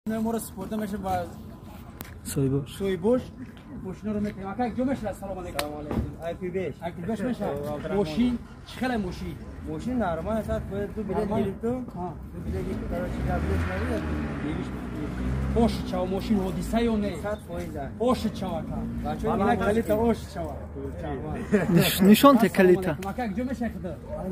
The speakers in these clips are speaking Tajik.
Моро супурда меша ба соҳибош. Соҳибош мошинаро метаем. Ака, ҷо меша? Салом алейкум. Салом алейкум. Айпибеш. Айпибеш меша? Мошин чӣ хеле мошин? Мошин нормал аст, ду билет гирифтум. Ду билет гирифтум, короче, я билет навидам. Ош чава мошин ҳодиса ё не? 100%. Ош чава ака. Ина калита ош чава. Нишон те калита. Ака, ҷо меша хида? Ай,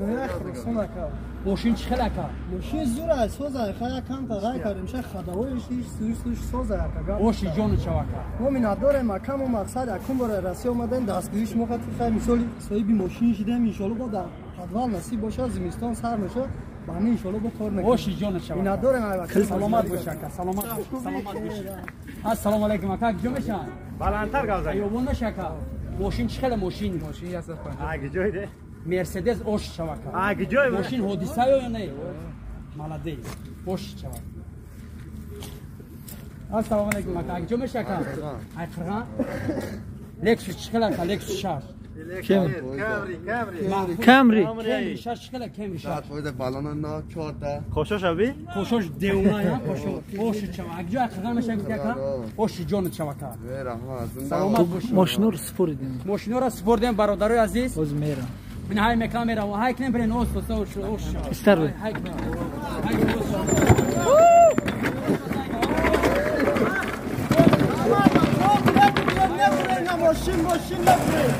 ака. Мошин чӣ хеле ака? Мошин зур аст, соза, хая камта рай кардем, ша хадавоиш иш суиш суиш соза ака. Оши ҷону чава ака. Мо миннатдорем ака, мо мақсад якум бора Россия омадем, дастгириш мо хати хай мисоли соҳиби мошин шидем, иншоалло бо дар подвал насиб бошад, зимистон сар мешад, ба ҳамин иншоалло бо кор мекунем. Оши ҷону чава. Миннатдорем ака. Саломат бош ака, саломат бош, саломат бош. Ассалому алейкум ака, ҷо мешан? Баландтар гап зан. Аёбон меша ака? Мошин чӣ хеле мошин? Мошин 150. А ҷой де? Мерседес ош чава ака. А ҷой? Мошин ҳодиса ё не? Молодец. Ош чава. Ассалому алейкум ака, ҷо меша ака? Ай қирған? Lexus чӣ хеле ака? Lexus 6. Камри. Камри 6 чӣ хеле Камри 6? 100% балона на 14. Хошош аби? Хошош девона я, хошош. Ош чава. Ак ҷо қирған меша гуфт ака? Ош ҷону чава ака. Раҳмат. Саломат бошед. Мошинро супурдем. Мошинро супурдем бародарои азиз. Боз мерам. Бин ҳай мекам мерам. Ҳай кнем брен ост ост ош ош. Истар. Ҳай кнем. Ҳай Мошин, мошин, набуред.